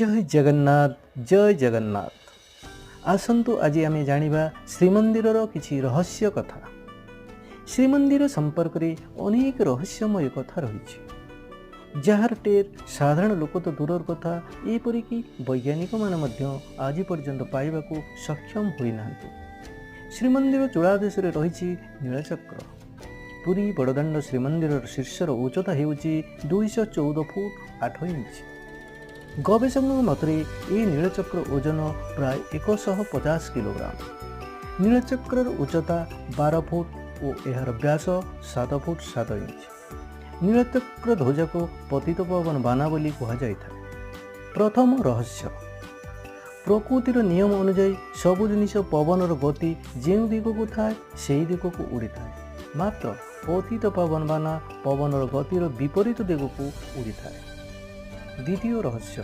ଜୟ ଜଗନ୍ନାଥ, ଜୟ ଜଗନ୍ନାଥ। ଆସନ୍ତୁ ଆଜି ଆମେ ଜାଣିବା ଶ୍ରୀମନ୍ଦିରର କିଛି ରହସ୍ୟ କଥା। ଶ୍ରୀମନ୍ଦିର ସମ୍ପର୍କରେ ଅନେକ ରହସ୍ୟମୟ କଥା ରହିଛି, ଯାହାର ଟେର୍ ସାଧାରଣ ଲୋକ ତ ଦୂରର କଥା, ଏପରିକି ବୈଜ୍ଞାନିକମାନେ ମଧ୍ୟ ଆଜି ପର୍ଯ୍ୟନ୍ତ ପାଇବାକୁ ସକ୍ଷମ ହୋଇନାହାନ୍ତି। ଶ୍ରୀମନ୍ଦିର ଚୂଳାଦେଶରେ ରହିଛି ନୀଳଚକ୍ର। ପୁରୀ ବଡ଼ଦାଣ୍ଡ ଶ୍ରୀମନ୍ଦିରର ଶୀର୍ଷର ଉଚ୍ଚତା ହେଉଛି 214 ଫୁଟ 8 ଇଞ୍ଚ। ଗବେଷକଙ୍କ ମତରେ ଏ ନୀଳଚକ୍ର ଓଜନ ପ୍ରାୟ 150 କିଲୋଗ୍ରାମ। ନୀଳଚକ୍ରର ଉଚ୍ଚତା 12 ଫୁଟ ଓ ଏହାର ବ୍ୟାସ 7 ଫୁଟ 7 ଇଞ୍ଚ। ନୀଳଚକ୍ର ଧ୍ୱଜକୁ ପତିତ ପାବନ ବାନା ବୋଲି କୁହାଯାଇଥାଏ। ପ୍ରଥମ ରହସ୍ୟ, ପ୍ରକୃତିର ନିୟମ ଅନୁଯାୟୀ ସବୁ ଜିନିଷ ପବନର ଗତି ଯେଉଁ ଦିଗକୁ ଥାଏ, ସେହି ଦିଗକୁ ଉଡ଼ିଥାଏ। ମାତ୍ର ପତିତ ପାବନ ବାନା ପବନର ଗତିର ବିପରୀତ ଦିଗକୁ ଉଡ଼ିଥାଏ। ଦ୍ୱିତୀୟ ରହସ୍ୟ।